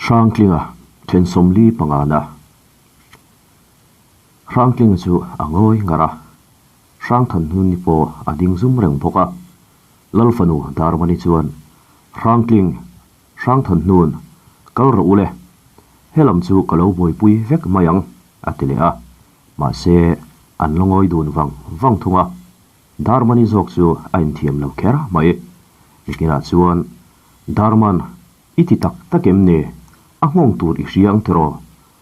Hrangtlinga then 45 na. Hrangtlinga chu a ngawi ngar a, Hrangthanhnuni pawh a ding zum reng bawk a. Lal fanu Darmani chuan, Hrangtling, Hrangthanhnun, kal rawh u le, helam chu ka lo buaipui vek mai ang, a ti leh a. Mahse, an la ngawi dun vang vang thung a. Darmani zawk chu a inthiam lo kher mai. Nikinah chuan, Darman, i ti tak tak em ni? A nghawng tur i hria ang tiraw?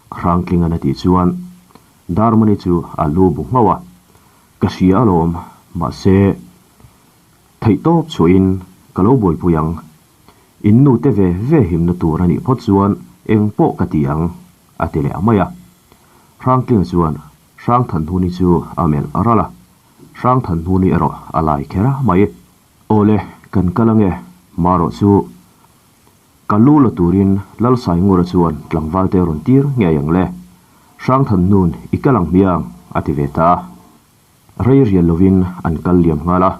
Hrangtlingan a tih chuan Darmani chu a lu bu nghauh a, Ka hria alawm, mahse, theihtawp chhuahin ka lo buaipui ang. In nu te ve ve himna tur a nih phawt chuan eng pawh ka ti ang, a ti leh mai a. Hrangtlinga chuan Hrangthanhuni chu a melh ral a, Hrangthanhuni erawh a lai kher mai. Awle, kan kal ange, marawh chu ka lu la turin Lalsaingura chuan tlangval te rawn tir ngei ang le. Hrangthanhnun i kal ang hmiang, a ti ve ta a. Rei rial lovin an kal liam nghal a,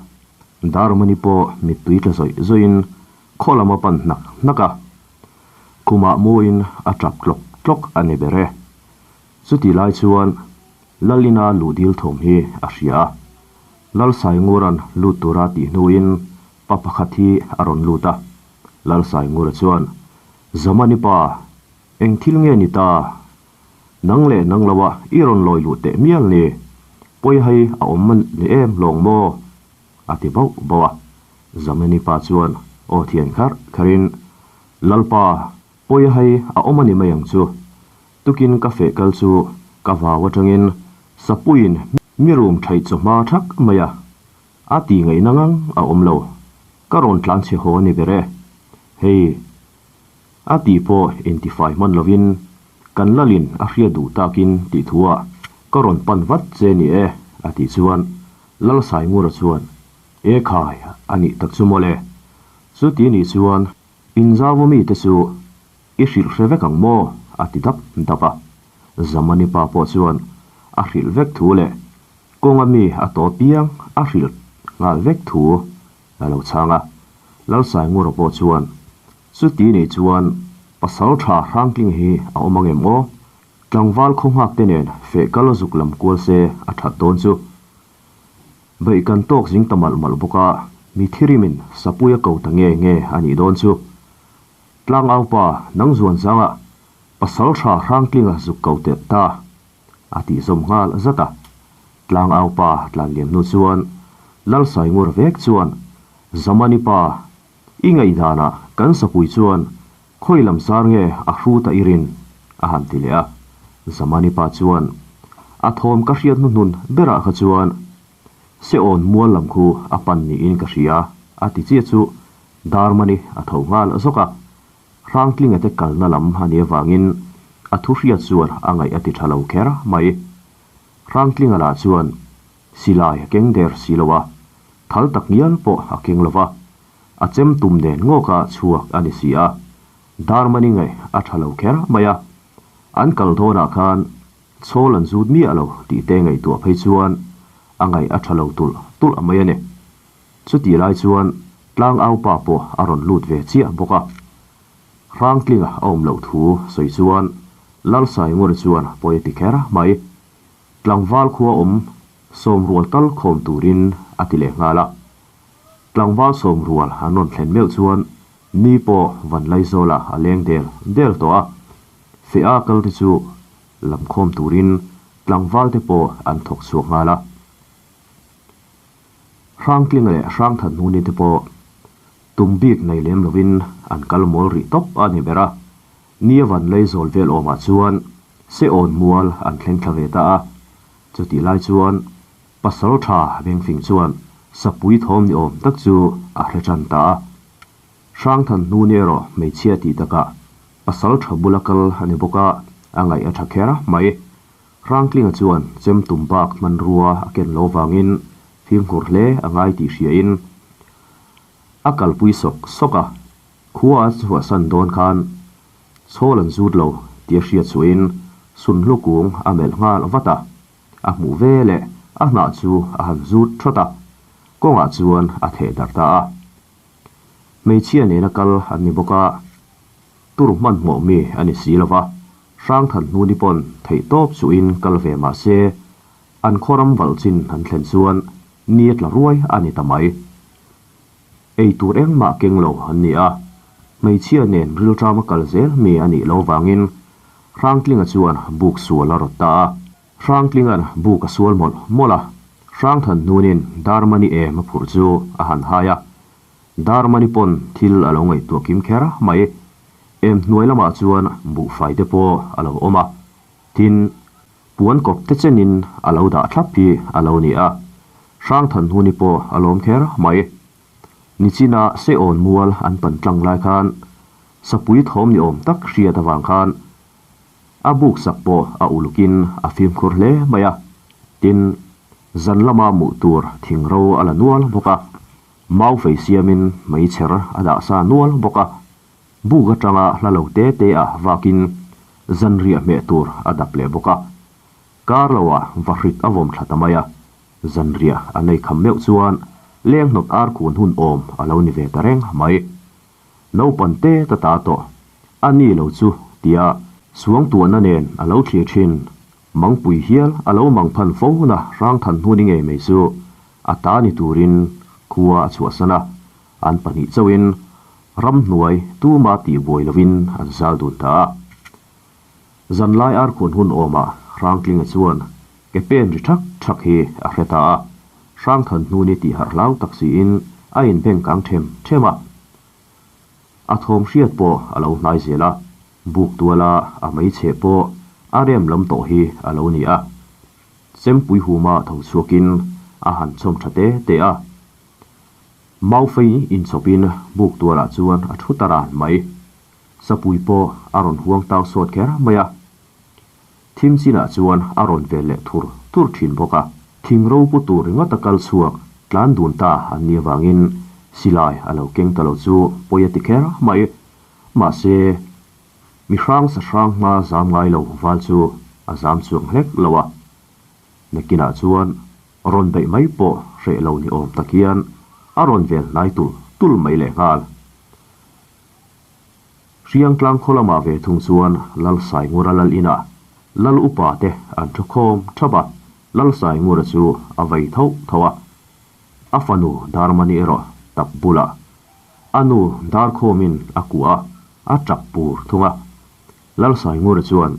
Darmani pawh mittui tla zawih zawihin khaw lam a pan hnak hnak a. Khumah muin a tap tlawk tlawk a ni ber e. Chuti lai chuan Lalina luh dil thawm hi a hria a. Lalsaingura'n lut tura tih hnuin pa pakhat hi a rawn lut a. Lalsaingura chuan, Zamani pa, eng thil nge ni ta? Nang leh nang loa i rawn lawi luh teh mial ni? Pawi hai a awm ni em lawng maw? A ti bauh bauh a. Zamani pa chuan aw thian kharh kharhin, Lalpa, pawi hai a awm a ni mai ang chu. Tukin ka feh kal chu ka vau atangin Sapuiin mi rum thaih chawhma thak mai a, a tih ngaihna ngang a awm lo. Ka rawn tlan chhe haw a ni ber e. Hei, a tih pawh intifai hman lovin kan lalin a hriat duh takin tih thuah ka rawn pan vat che ni e, a tih chuan Lalsaingura chuan, E khai, a nih tak chu mawle. Chuti nih chuan inzau mite chu I hrilh hre vek ang maw? a ti dap dap a. Zamani pa pawh chuan a hrilh vek thu leh kawnga mi a tawp piang a hrilh nghal vek thu a lo chhang a. Lalsaingura pawh chuan, Chuti nih chuan pasal tha Hrangtling hi a awm ang em aw? Tlangval khaw nghak te nen feh kal zuk lam kual se a that dawn chu. Beih kan tawk zing ta malh malh bawk a, mi thirimin sapui a ko ta nge nge a nih dawn chu. Tlangaupa nang zuan zangah pasal tha Hrangtlinga zuk ko teh ta, a tih zawm nghal zat a. Tlangaupa tlan liam hnu chuan Lalsaingur vek chuan, Zamani pa, i ngaihdanah kan sapui chuan khawi lam sar nge a hru ta i rin? a han ti leh a. Zamani pa chuan, A thawm ka hriat hnuhnun berah kha chuan Seawn mual lam khu a pan niin ka hria, a ti chiah chu Darmani a tho nghal zawk a, Hrangtlinga te kalna lam a nih avangin a thu hriat chuan a ngaih a ti tha lo kher mai. Hrangtlinga lah chuan silai a keng der si lo a, thal tak ngial pawh a keng lo va, a chem tum nen ngawka chhuak a ni si a, Darmani ngaih a tha lo kher mai a, an kal dawnah khan Chhawl an zut miah lo tih te ngaihtuah phei chuan a ngaih a tha lo tulh tulh mai a ni. Chutih lai chuan tlangaupa pawh a rawn lut ve chiah bawk a. Hrangtlinga a awm loh thu sawi chuan Lalsaingura chuan pawi a ti kher mai. Tlangval khua awm sawmrual tal khawm turin a ti leh nghal a. Tlangval sawmrual an rawn thlen meuh chuan ni pawh Vanlaizawla a leng del del tawh a. Feh-a kal te chu lamkhawm turin tlangval te pawh an thawk chhuak nghal a. Hrangtling leh Hrangthanhnuni te pawh tum bik nei lem lovin an kal mawl rih tawp a ni ber a. Ni a van lei zawl vel awmah chuan Seawn mual an thleng thla ve ta a. Chutih lai chuan pasal tha Bengfing chuan sapui thawm ni awm tak chu a hre tan ta a. Hrangthanhnuni erawh hmeichhia tih takah pasal tha bula kal a ni bawk a, a ngaih a tha kher mai. Hrangtlinga chuan chem tum bak hmanrua a ken lo vangin fimkhur hle a ngai tih hriain a kalpui sawk sawk a, khua a chhuahsan dawn khan chhawl an zut lo tih a hriat chhuahin sunhlu kung a melh nghal vat a, a hmuh ve leh a hnah chu a han zut thawt a, kawngah chuan a theh darh ta a. Hmeichhia nena kal an ni bawk a. Tur hmanhmawh mi a ni si lo va, Hrangthanhnuni pawn theihtawp chuhin kal ve mah se, an khawram valh chin an thlen chuan ni a tla ruai a ni ta mai. Ei tur engmah keng lo an ni a, hmeichhia nen rilṭama kal zel mi a nih lo vangin Hrangtlinga chuan buk sual a rawt ta a. Hrangtlinga'n buk a sual mawlh mawlh a, Hrangthanhnunin Darmani em a phurh chu a han hai a. Darmani pawn thil a lo ngaihtuah kim kher mai. Em hnuai lamah chuan buhfai te pawh a lo awm a, tin, puan kawp te chenin a lo dah thlap hi a lo ni a. Hrangthanhuni pawh a lawm kher mai. Nichina Seawn mual an pan tlang lai khan sapui thawm ni awm tak hriat avang khan a buk sak pawh a ulukin a fimkhur hle mai a, tin, zan lama muh tur thingro a la nual bawk a. Mau fei siamin meichher a dah sa nual bawk a, buk atanga hla lo te te ah vakin zanriah hmeh tur a dap leh bawk a. Kar lo ah vahrit a vawm thla ta mai a, zanriah a nei kham meuh chuan leng hnawt ar kun hun awm a lo ni ve ta reng mai. Naupan te ta ta tawh a ni lo chu tia suangtuahna nen a lo thlir thin. Mangpui hial a lo mang phan fo na Hrangthan hnu ni ngei mai chu a ta ni turin khua a chhuahsan a, an pahnih chauhin ramhnuai tuma tih buai lovin an zal dun ta a. Zanlai arkhun hun awmah Hrangtlinga chuan ke pen ri thak thak hi a hre ta a, Hrangthan hnu ni tih harh hlau tak siin a inbeng kang them them a. A thawm hriat pawh a lo hnai zel a, buk tuala a meichhe pawh a rem lam tawh hi a lo ni a. Chempui huma tho chhuakin a han chawm tha te te a. Maufei inchawpin buk tualah chuan a thu ta ran mai. Sapui pawh a rawn huang tau sawt kher mai a. Thim chinah chuan a rawn vel leh thur thur thin bawk a. Thing ropu tur ringawt a kal chhuak tlan dun ta an nih avangin silai a lo keng ta lo chu pawi a ti kher mai. Mahse, mi hrang sa hrang hma zam ngai lo val chu a zam chuang hlek lo a. Nakinah chuan rawn beih mai pawh hreh lo ni awm tak hian a rawn vel hnai tul tul mai lehnghal. Hriangtlang khaw lamah ve thung chuan Lal Saingura lal inah Lal upa te an thu khawm thap a, Lal Saingura chu a vei tho tho a. A fanu Darmani erawh tap bulah a nu Darkhawmin a kuah a, a tap pur thung a. Lal Saingura chuan,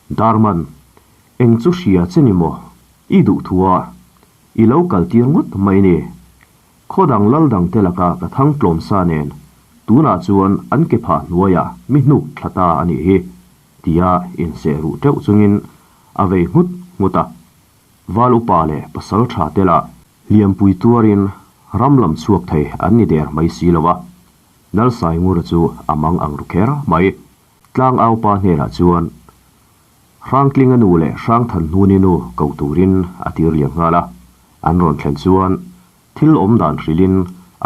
Darman, eng chu hria che ni maw? I duh thu a, i lo kaltir ngawt mai ni. Khaw dang lal dang te laka ka thang tlawm sa nen tunah chuan an ke phah hnuaiah mi hnuk thla ta a nih hi, tia inseh ruh teuh chungin a vei nghut nghut a. Val upa leh pasal tha te lah hliampui tuarin ram lam chhuak thei an ni der mai si lo a, Lalsaingura chu a mang ang ru kher mai. Tlangaupa hnenah chuan Hrangtlinga nu leh Hrangthanhnuni nu ko turin a tir liam nghal a, an rawn thlen chuan thil awm dan hrilhin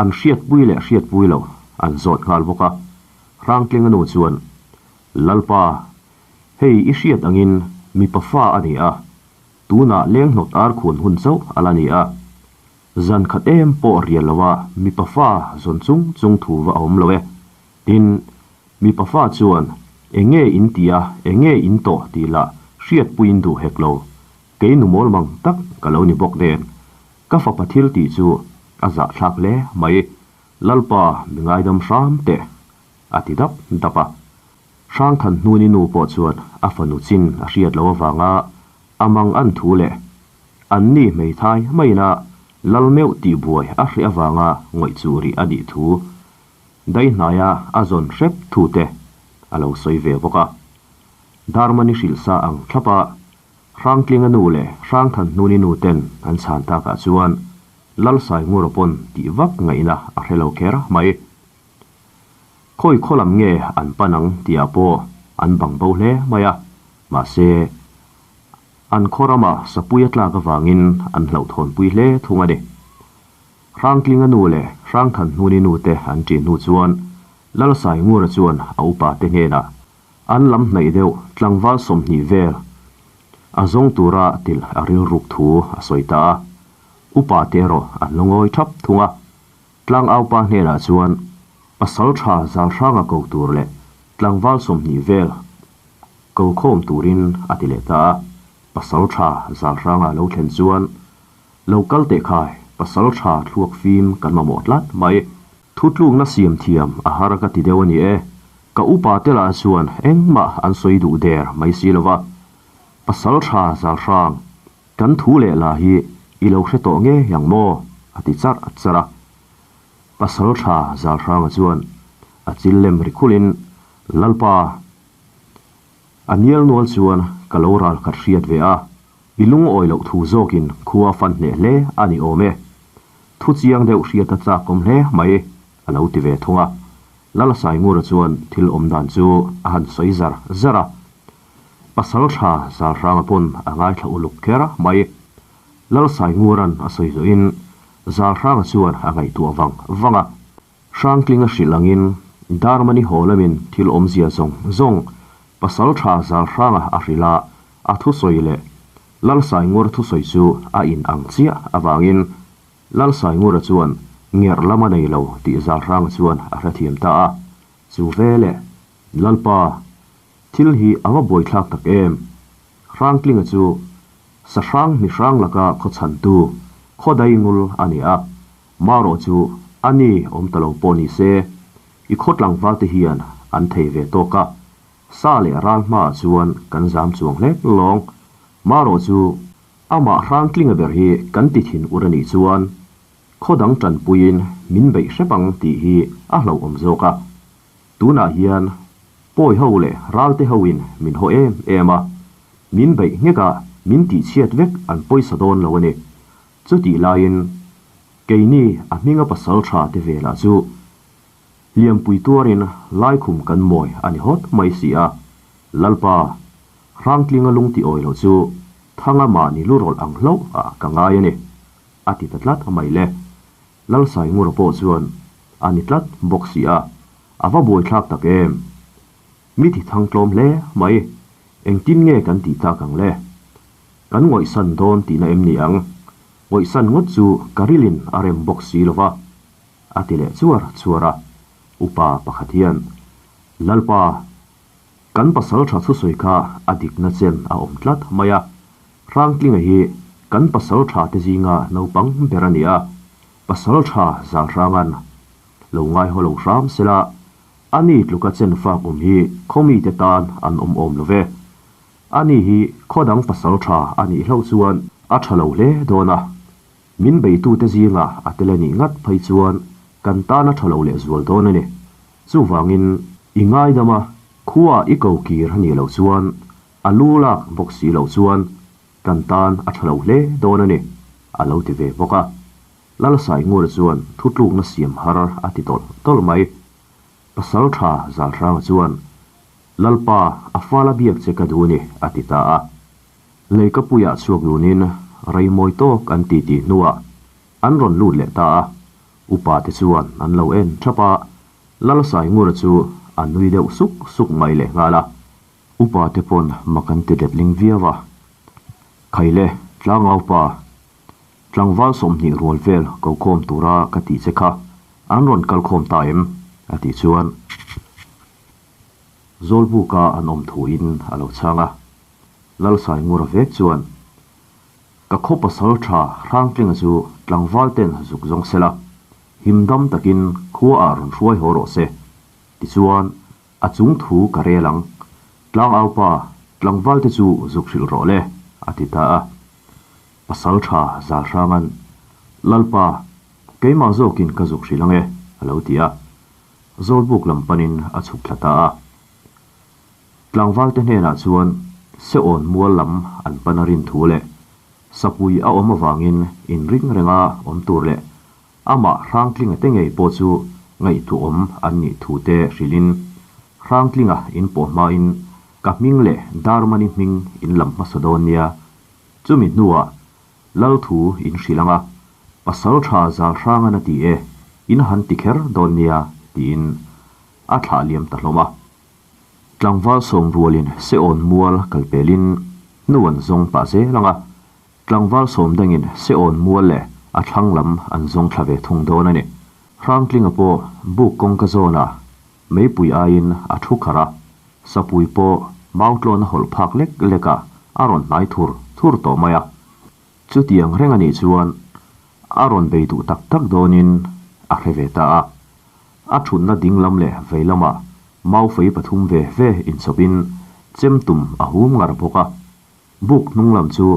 an hriatpui leh hriatpui lo an zawt nghal bawk a. Hrangtlinga nu chuan, Lalpa, hei i hriat angin mipa fa a ni a, tunah lenghnawt ar khun hun chauh a la ni a, zan khat em pawh rial loa mipa fa zawn chung chung thu va a awm lo e, tin, Mipa fa chuan, Eng nge in ti a, eng nge in tawh tih lah hriatpuiin duh hek lo. Kei nu mawl mang tak ka lo ni bawk nen. Ka fapa thil tih chu a zahthlak hle mai. Lalpa mi ngaidam hram teh, a ti dap dap a. Hrangthan hnuni nu pawh chuan a fanu chin a hriat loh avanga a mang an thu leh an ni hmeithai maina lal meuh tih buai a hreh avanga ngawih chu rih a nih thu Daihnaia a zawn hrep thu te a lo sawi ve bawk a. Darmani hrilh sa ang thlap a, Hrangtlinga nu leh Hrangthanhnuni nu ten an chhan takah chuan Lalsaingura pawn tih vak ngaihna a hre lo kher mai. Khawi khaw lam nge an pan ang tihah pawh an bang bo hle mai a, mahse an khaw rama sapui a tlak avangin an hlauhthawnpui hle thung a ni. Hrangtlinga nu leh Hrangthanhnuni nu te an ṭih hnu chuan Lalsaingura chuan a upa te hnenah an lam hnaih deuh tlangval 20 vel a zawng tura tilh a rilruk thu a sawi ta a. Upa te erawh an lo ngawi ṭhap thung a. Tlangaupa hnenah chuan pasal ṭha Zalhranga ko tur leh. Tlangval 20 vel ko khawm turin a ti leh ta a. Pasaltha Zalhranga lo thlen chuan, Lo kal teh khai, pasaltha thluak fim kan mamawh tlat mai. Thutlukna siam thiam a har ka ti deuh a ni e. Ka upa te lah chuan engmah an sawi duh der mai si lo va. Pasaltha Zalhrang, kan thu leh la hi i lo hre tawh ngei ang maw? a ti charh charh a. Pasaltha Zalhranga chuan a chil lem ri khulhin, Lalpa, a nial nual chuan ka lo ral khat hriat ve a, i lungawi loh thu zawkin khua fan hneh hle a ni awm e. Thu chiang deuh hriat a chak awm hle mai, a lo ti ve thung a. Lalsaingura chuan thil awm dan chu a han sawi zar zar a. Pasaltha Zalhranga pawn a ngaithla uluk kher mai. Lalsaingura'n a sawi zawhin Zalhranga chuan a ngaihtuah vang vang a. Hrangtlinga hrilh angin Darmani haw lamin thil awmzia zawng zawng Pasaltha Zalhranga a hrilh a, a thusawi leh Lalsaingur thusawi chu a in ang chiah avangin Lalsaingura chuan ngerh lam a nei lo tih Zalhranga chuan a hrethiam ta a. Chu veleh Lalpa, thil hi a va buaithlak tak em? Hrangtlinga chu Sahrang mihrang laka khawchhantu Khawdaingul a ni a. Marawh chu a ni awm ta lo pawh ni se, i khaw tlangval te hian an thei ve tawk a, sa leh ral hmaah chuan kan zam chuang hlek lawng. Marawh chu amah hrangtlinga ber hi kan ti thin ur a nih chuan khaw dang tanpuiin min beih hrep ang tih hi a hlauhawm zawk a. Tunah hian pawi ho leh ralte hoin min haw em em a, min beih nghek a, min tihchhiat vek an pawisa dawn lo a ni. Chutih laiin keini a hminga pasal tha te velah chu hliampui tuarin laikhum kan mawi a ni hawt mai si a, Lalpa, Hrangtlinga lung ti awi loh chu Thanga mahni lu rawlh ang hlauh ah ka ngai a ni, a ti ta tlat mai le. Lalsaingura pawh chuan a ni tlat bawk si a, a va buaithlak tak em! Mi ti thang tlawm hle mai, engtin nge kan tih tak ang le? Kan ngawihsan dawn tihna em ni ang? Ngawihsan ngawt chu ka rilin a rem bawk si lo va, a ti leh chuar chuar a. Upa pakhat hian, Lalpa, kan pasal tha thusawi kha a dikna chen a awm tlat mai a, Hrangtlinga hi kan pasal tha te zinga naupang ber a ni a, pasal tha Zalhranga'n lo ngaihaw lo hram sela, a ni tluka chen fak awm hi khawmite tan an awm awm lo ve. Ani hi khaw dang pasal tha a nih hlauh chuan a tha lo hle dawn a, min beitute zinga a tel a nih ngat phei chuan kan tan a tha lo lehzual dawn a ni. Chuvangin i ngaidam a, khuaah i ko kir a nih loh chuan a lu lak bawk si loh chuan kan tan a tha lo hle dawn a ni, a lo ti ve bawk a. Lalsaingura chuan thutlukna siam har a ti tawlh tawlh mai. Pasal tha Zalhranga chuan Lalpa, a fala biak che ka duh ni, a ti ta a. Leikapuiah chhuak dunin rei mawi tawk an ti tih hnuah an rawn lut leh ta a. Upa te chuan an lo en thap a, Lalsaingura chu a nui deuh suk suk mai leh nghal a. Upa te pawn mak an ti letling viau a. Khaile, tlangaupa, tlangval 20 rual vel ko khawm tura ka tih che kha an rawn kal khawm ta em? a tih chuan. Zawlbuka an awm thuin a lo chhang a, Lalsaingura vek chuan, Ka khaw pasal tha Hrangtlinga chu tlangval ten zuk zawng sela, him dam takin khua ah rawn hruai haw rawh se. Tichuan, a chung thu ka rel ang. Tlangaupa, tlangval te chu zuk hrilh rawh le, a ti ta a. Pasal tha Zalhranga'n, Lalpa, keimah zawkin ka zuk hrilh ang e, a lo ti a. Zawlbuk lam panin a chhuk thla ta a. Tlangvalte hnenah chuan Seawn mual lam an pan a rin thu leh Sapui a awm avangin inring renga awm tur leh amah Hrangtlinga te ngei pawh chu ngaihtuahawm an nih thu te hrilhin Hrangtlinga in pawh hmain ka hming leh Darmani hming in lam hmasa dawn nia, chumi hnuah Lal thu in hrilh ang a, pasal tha zal hrang a ti e, in han ti kher dawn nia, tiin a thlah liam ta hlawm a. Tlangval sawm rualin Seawn mual kal pelin hnu an zawng pah zel ang a, tlangval sawm dangin Seawn mual leh a thlang lam an zawng thla ve thung dawn a ni. Hrangtlinga pawh buk kawngka zawnah. Meipui aiin a thu kharh a, sapui pawh mautlawn a hawlh phak lek lek a, a rawn hnai thur thur tawh mai a. Chutiang reng a nih chuan a rawn bei duh tak tak dawnin a hre ve ta a. A thutna ding lam leh vei lamah maufei pathum ve ve inchawpin chem tum a hum ngar bawk a. Buk hnung lam chu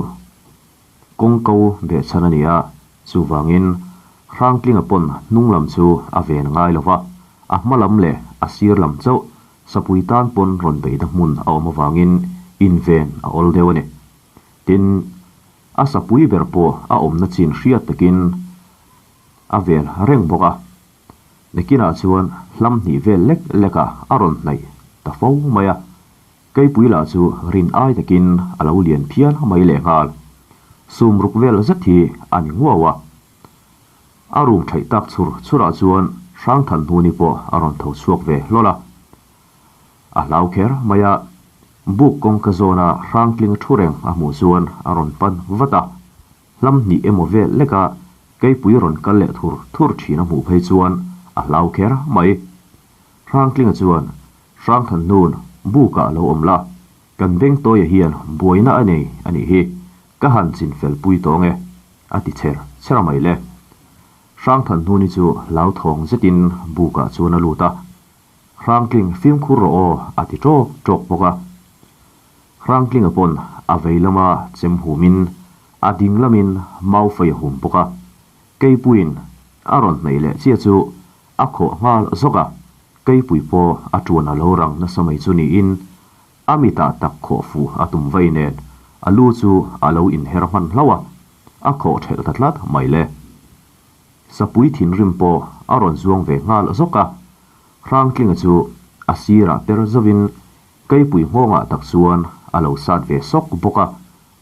kawngko behchhan a ni a, chuvangin Hrangtlinga pawn hnung lam chu a ven ngai lo va, a hma lam leh a sir lam chauh sapui tan pawn rawn beihna hmun a awm avangin inven a awl deuh a ni. Tin, a sapui ber pawh a awmna chin hriat takin a vel reng bawk a. Nakinah chuan hlam hnih vel lek lekah a rawn hnaih ta fo mai a. Keipui lah chu rin ai takin a lo lian phian mai lehnghal. Sum ruk vel zet hi a ni nguau a. A room theih tak chhur chhurah chuan Hrangthanhnuni pawh a rawn tho chhuak ve hlawl a. A hlau kher mai a, buk kawngka zawna Hrangtling thu reng a hmuh chuan a rawn pan vat a. Hlam hnih emaw vel leka keipui rawn kal leh thur thur thin a hmuh phei chuan a hlau kher mai. Hrangtlinga chuan Hrangthanhnun bukah a lo awm la, kan Bengtawia hian buaina a nei a nih hi, ka han chin fel pui tawng e, a ti chher chher a mai le. Hrangthanhnuni chu hlauthawng zetin bukah chuan a lut a, Hrangtling fimkhur rawh aw a ti ṭawk ṭawk bawk a. Hrangtlinga pawn a vei lama chem humin a ding lamin maufei a hum bawk a, Keipuiin a rawn hnaih leh chiah chu a khawh nghal zawk a, Keipui pawh a ṭuan a lo rang nasa mai chu niin a mitah tak khawh fuh a tum vei nen a lu chu a lo inher hman hlauh a, a khawh ṭhelh ta tlat mai le. Sapui thinrim pawh a rawn zuang ve nghal zawk a, Hrangtlinga chu a sirah per zovin Keipui nghawngah tak chuan a lo sat ve sawk bawk a,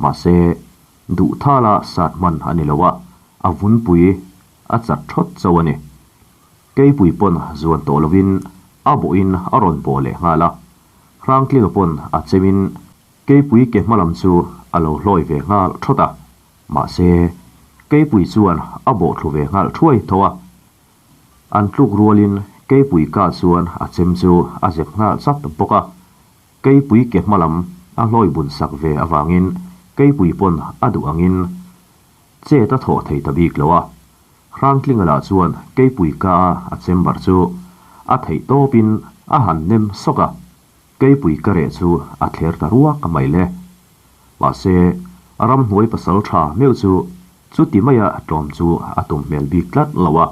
mahse duh thala sat hman a ni lo a, a vunpui a chat thawt chauh a ni. Keipui pawn zuan tawh lovin a bawhin a rawn bawh leh nghal a, Hrangtlinga pawn a chemin Keipui ke hma lam chu a lo hlawi ve nghal thawt a, mahse Keipui chuan a bawh thlu ve nghal thuai tho a. An tluk rualin Keipui ka chuan a chem chu a zep nghal chat bawk a, Keipui ke hma lam a hlawi bun sak ve avangin Keipui pawn a duh angin chet a thawh thei ta bik lo a. Hrangtlinga lah chuan Keipui ka a a chamber chu a theih tawpin a han nem sawk a, Keipui ka reh chu a thler ta ruak mai le. Mahse, ramhnuai pasal tha meuh chu chuti maia tlawm chu a tum hmel bik tlat lo a.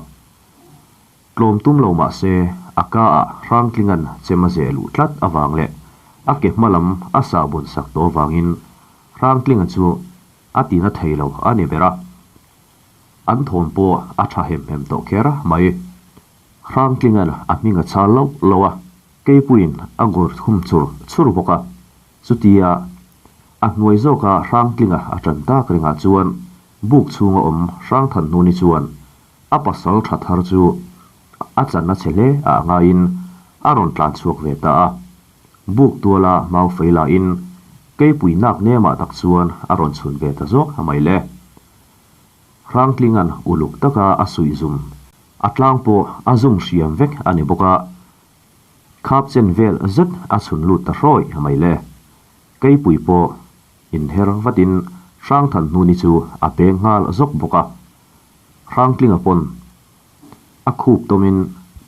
Tlawm tum lo mah se, a ka ah Hrangtlinga'n chem a zeh luh tlat avang leh a ke hma lam a sah bun sak tawh avangin Hrangtlinga chu a ti na thei lo a ni ber a. An thawm pawh a tha hem hem tawh kher mai. Hrangtlinga'n a hming a chhal loh loh a, Keipuiin a gur thum chur chur bawk a. Chutia a hnuai zawka Hrangtlinga a tan tak rengah chuan buk chhunga awm Hrangthanhnuni chuan a pasal tha thar chu a channa chhe hle a angaiin a rawn tlan chhuak ve ta a. Buk tuala mau fei lahin Keipui nak nemah tak chuan a rawn chhun ve ta zawk mai le. Hrangtlinga'n uluk taka a suih zum a tlang pawh a zum hriam vek a ni bawk a. Khap chen vel zet a chhun lut ta hrawih mai le. Keipui pawh inher vatin Hrangthanhnuni chu a peng nghal zawk bawk a. Hrangtlinga pawn a khup tawmin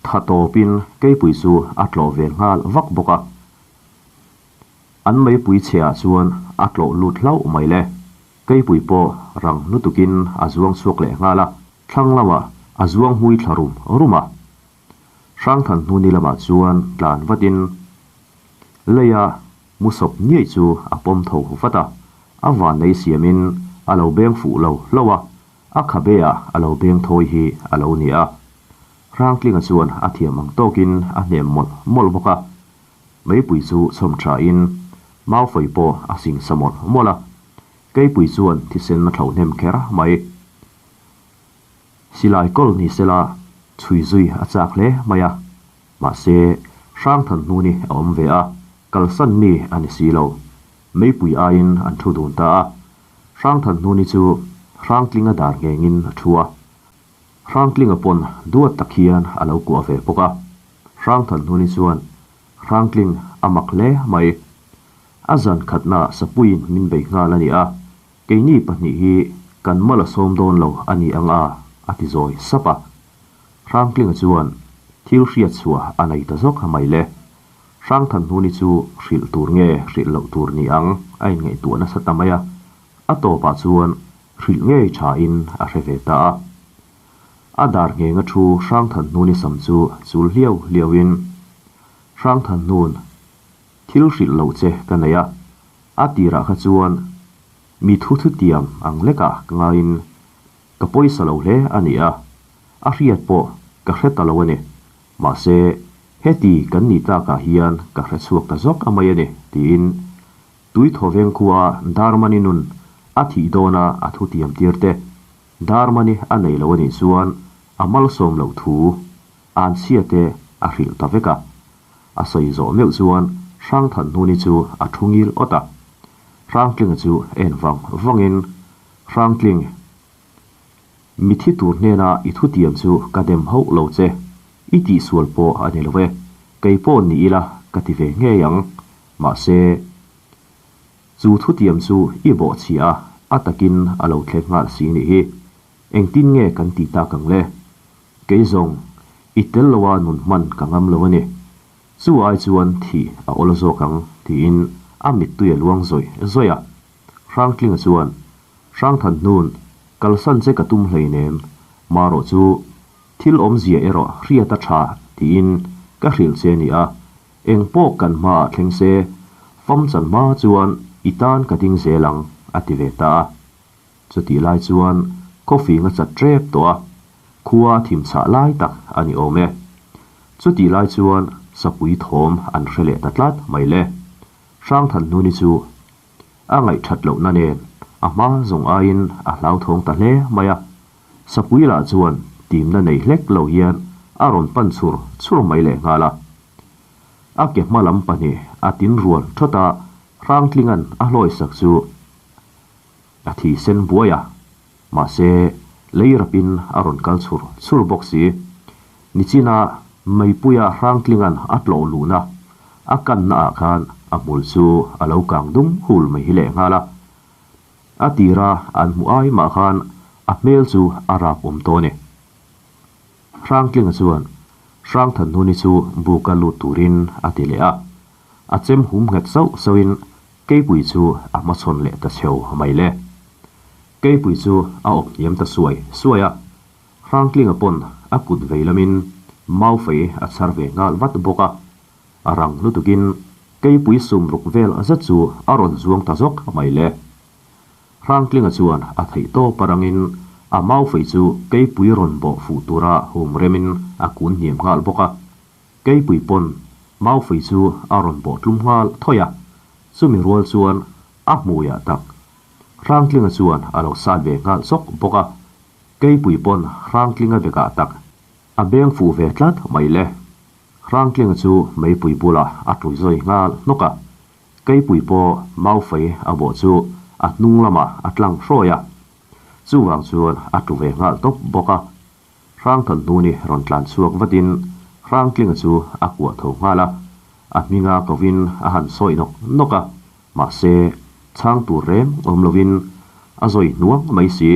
tha tawpin Keipui chu a tlawh ve nghal vak bawk a. An meipui chheah chuan a tlawh lut hlauh mai le. Keipui pawh rang lutukin a zuang chhuak leh nghal a, thlang lamah a zuang hmui thla rum rum a. Hrangthanhnuni lamah chuan tlan vatin leia musawp ngiai chu a pawm tho vat a, a vannei siamin a lo beng fuh lo hlauh a, a khabe ah a lo beng thawi hi a lo ni a. Hrangtlinga chuan a thiam ang tawkin a hnem mawlh mawlh bawk a, meipui chu chhawm thain Maufei pawh a sing sa mawlh mawlh a, Keipui chuan thisen a thlo hnem kher mai. Silai kawl ni sela chhui zui a chak hle mai a, mahse Hrangthanhnuni a awm ve a, kalsan mi a ni si lo. Meipui aiin an thu dun ta a, Hrangthanhnuni chu Hrangtlinga dar nghengin a thu a. Hrangtlinga pawn duat tak hian a lo kuah ve bawk a. Hrangthanhnuni chuan, Hrangtling a mak hle mai. A zan khatnaah Sapuiin min bei nghal a ni a, keini pahnih hi kan mal a sawm dawn lo a ni ang a, a ti zawi sap a. Hrangtlinga chuan thil hriat chhuah a nei ta zawk mai le. Hrangthanhnuni chu hrilh tur nge hrilh loh tur ni ang a inngaihtuah nasa ta mai a, a tawpah chuan hrilh ngei thain a hre ve ta a. A dar nghenga thu Hrangthanhnuni sam chu chul hliau hliauin, Hrangthanhnun, thil hrilh loh che ka nei a, a tirah kha chuan mi thu thutiam ang lekah ka ngaiin ka pawisa lo hle a ni a, a hriat pawh ka hre ta lo a ni. Mahse, heti kan nih tlakah hian ka hre chhuak ta zawk a mai a ni, tiin Tuithaw veng khua Darmani nun a thih dawna a thutiam tir te, Darmani a nei lo a nih chuan a malsawm loh thu Anchhia te a hrilh ta vek a. A sawi zawh meuh chuan Hrangthanhnuni chu a thu ngil awt a. Hrangtlinga chu en vang vangin, Hrangtling, mithi tur hnena i thutiam chu ka dem hauh lo che, i tihsual pawh a ni lo e, kei pawh ni ila ka ti ve ngei ang, mahse, chu thutiam chu i bawhchhia a, a takin a lo thleng nghal si nih hi, engtin nge kan ti tak ang le? Kei zawng, i tel loa nun hman ka ngam lo a ni. Chu ai chuan thih a awl zawk ang, tiin a mittui a luang zawih zawih a. Hrangtlinga chuan, Hrangthanhnun, kalsan che ka tum hleinem, marawh chu thil awmzia erawh hriat a tha, tiin ka hrilh che a ni a, eng pawh kan hmaah thleng se, fam chan hma chuan i tan ka ding zel ang, a ti ve ta a. Chutih lai chuan coffee nga chat tep tawh a, khua a thim chhah lai tak a ni awm e. Chutih lai chuan sapui thawm an hre leh ta tlat mai le. Hrangthanhnuni chu a ngaihthat lohna nen a hma zawng aiin a hlauthawng ta hle mai a. Sapui lah chuan timna nei hlek lo hian a rawn pan chhur chhur mai leh nghal a. A ke hma lam pahnih a tin rual thawt a, Hrangtlinga'n a hlawisak chu A thi sen buai a, mahse lei rapin a rawn kal chhur chhur bawk si. Nichina Meipuia Hrangtlinga'n a tlawh luhna a kanna ah khan a hmul chu a lo kang dum hul mai hi leh nghal a. A tira an hmuh ai mah khan a hmel chu a rap awm tawh a ni. Hrangtlinga chuan Hrangthanhnuni chu buka lut turin a ti leh a. A chem hum nghet sauh sauhin Keipui chu a hmachhawn leh ta chheu mai le. Keipui chu a awp hniam ta suai suai a, Hrangtlinga pawn a kut vei lamin Maufei a chhar ve nghal vat bawk a, a rang lutukin Keipui sum ruk vel zet chu a rawn zuang ta zawk mai le. Hrangtlinga chuan a theih tawp a rangin a Maufei chu Keipui rawn bawh fuh tura hum remin a kun hniam nghal bawk a. Keipui pawn Maufei chu a rawn bawh tlum nghal thawih a, chumi rual chuan a hmuiah tak Hrangtlinga chuan a lo sat ve nghal sawk bawk a, Keipui pawn Hrangtlinga vekah tak a beng fuh ve tlat mai le. Hrangtlinga chu meipui bulah a tlu zawi nghal hnawk a, Keipui pawh Maufei a bawh chu a hnung lamah a tlang hrawi a, chuvang chuan a tlu ve nghal tawp bawk a. Hrangthanhnuni rawn tlan chhuak vatin Hrangtlinga chu a kuah tho nghal a, a hminga kovin a han sawi nawk nawk a, mahse chhang tur reng awm lovin a zawi hnuang mai si.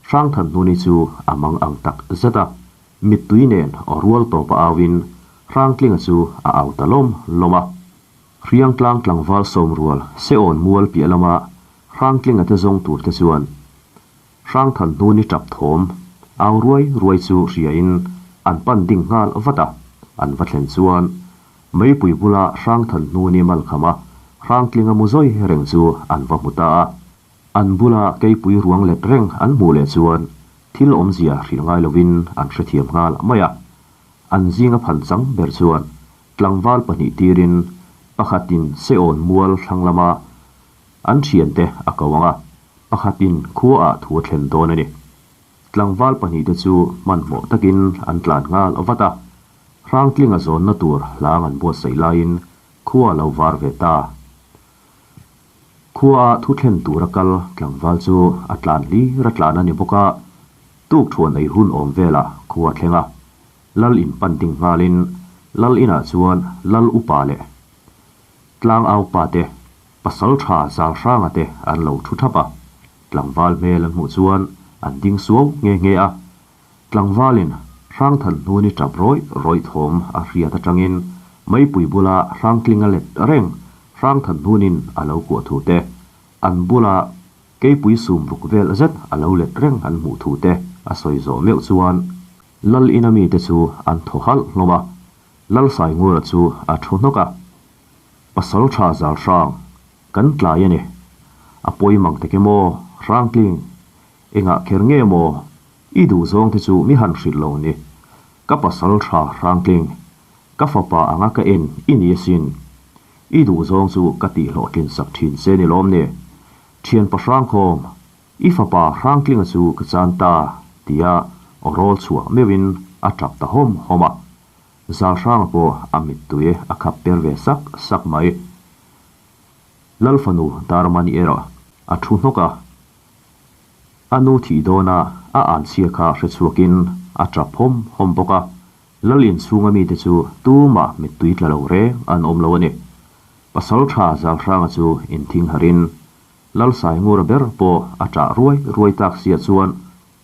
Hrangthanhnuni chu a mang ang tak zet a, mittui nen aw rual tawpa auin Hrangtlinga chu a au ta lawm lawm a. Hriangtlang tlangval sawmrual Seawn mual piah lama Hrangtlinga te zawng tur te chuan Hrangthanhnuni tap thawm au ruai ruai chu hriain an pan ding nghal vat a, an va thlen chuan meipui bula Hrangthanhnuni malkhama Hrangtlinga mu zawi reng chu an va hmu ta a. An bula keipui ruang let reng an hmuh leh chuan thil awmzia hrilh ngai lovin an hrethiam nghal mai a. An zinga phan chang ber chuan tlangval pahnih tirin pakhatin Seawn mual thlang lama An thiante a ko ang a, pakhatin khuaah thu a thlen dawn a ni. Tlangval pahnihte chu hmanhmawh takin an tlan nghal vat a, Hrangtlinga zawnna tur hlang an buatsaih laiin khua a lo var ve ta. Khuaah thu thlen tura kal tlangval chu a tlan hlir a tlan a ni bawk a, tuk thuan ei hun awm velah khua a thleng a, Lal in pan ding nghalin Lal inah chuan Lal upa leh Tlangau pa te, Pasaltha Zalhranga te an lo thu thap a. Tlangval hmel an hmuh chuan an ding suau nghe nghe a. Tlangvalin Hrangthanhnuni tap rawih rawih thawm a hriat atangin meipui bula Hrangtlinga let reng Hrangthanhnunin a lo kuah thu te, an bula keipui sum ruk vel zet a lo let reng an hmuh thu te a sawi zawh meuh chuan Lal ina mite chu an thaw halh hlawm a, Lal Saingura chu a thu hnawk a, Pasaltha Zalhrang, kan tlai a ni. A pawi mang tak emaw, Hrangtling, engah kher nge maw i duh zawng te chu mi han hrilh lo ni. Ka pasaltha Hrangtling, ka fapa anga ka en i ni asin. I duh zawng chu ka tih hlawhtlin sak thin che ni lawm ni. Thianpa Hrangkhawm, I fapa Hrangtlinga chu ka chan ta, tia aw rawl chhuah meuhin a tap ta hawm hawm a. Zalhranga pawh a mittui a khap per ve sak sak mai. Lal fanu Darmani erawh a thu hnawk a. A nu thih dawna a anchhia kha hre chhuakin a tap hawm hawm bawk a. Lal inchhunga mite chu tumah mittui tla lo reng an awm lo a ni. Pasaltha Zalhranga chu inthing harin Lal Saingura ber pawh a ṭah ruai ruai tak sia chuan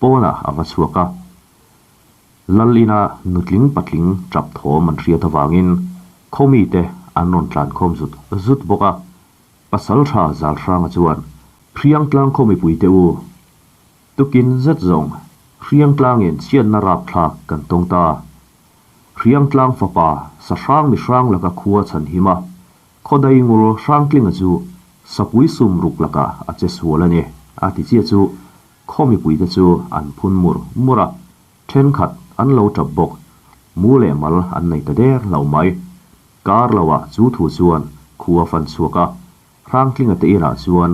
pawnah a va chhuak a. Lal ina nutling patling ṭap thawm an hriat avangin khawmite an rawn tlankhawm zut zut bawk a. Pasalṭha Zalhranga chuan, Hriangtlang khaw mipuite u, tukin zet zawng Hriangtlangin chhiatna rapthlak kan tawng ta. Hriangtlang fapa Sahrang mihrang laka khua chhanhim a, Khawdai ngur Hrangtlinga chu sapui sum ruk lakah a che sual a ni, a ti chiah chu khaw mipuite chu an phun mur mur a, thenkhat an lo tap bawk. Mu leh mal an nei ta der lo mai. Kar loah chu thu chuan khua fan chhuak a, Hrangtlinga te inah chuan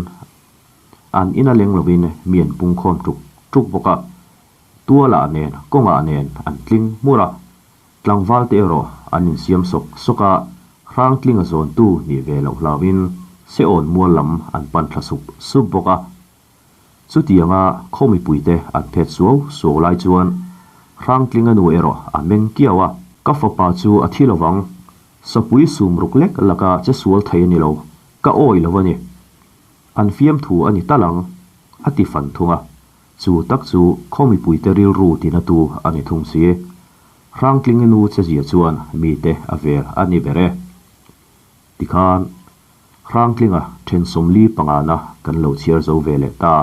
an ina leng lovin mi an pungkhawm tuk tuk bawk a, tualah nen kawngah nen an tling hmur a. Tlangval te erawh an insiam sawk sawk a, Hrangtlinga zawntu nih ve loh hlauhin Seawn mual lam an pan thla sup sup bawk a. Chutianga khaw mipuite an phet suau suau lai chuan Hrangtlinga nu erawh a meng kiau a. Ka fapa chu a thi lovang, sapui sum ruk lek laka che sual thei a ni lo, ka awi lo a ni. An fiamthu a ni tal ang, a ti fan thung a. Chu tak chu khaw mipuite rilru tinatu a ni thung si. Hrangtlingi nu che zia chuan mite a vel a ni ber e. Tikhan, Hrangtlinga then 45 na kan lo chhiar zo ve leh ta.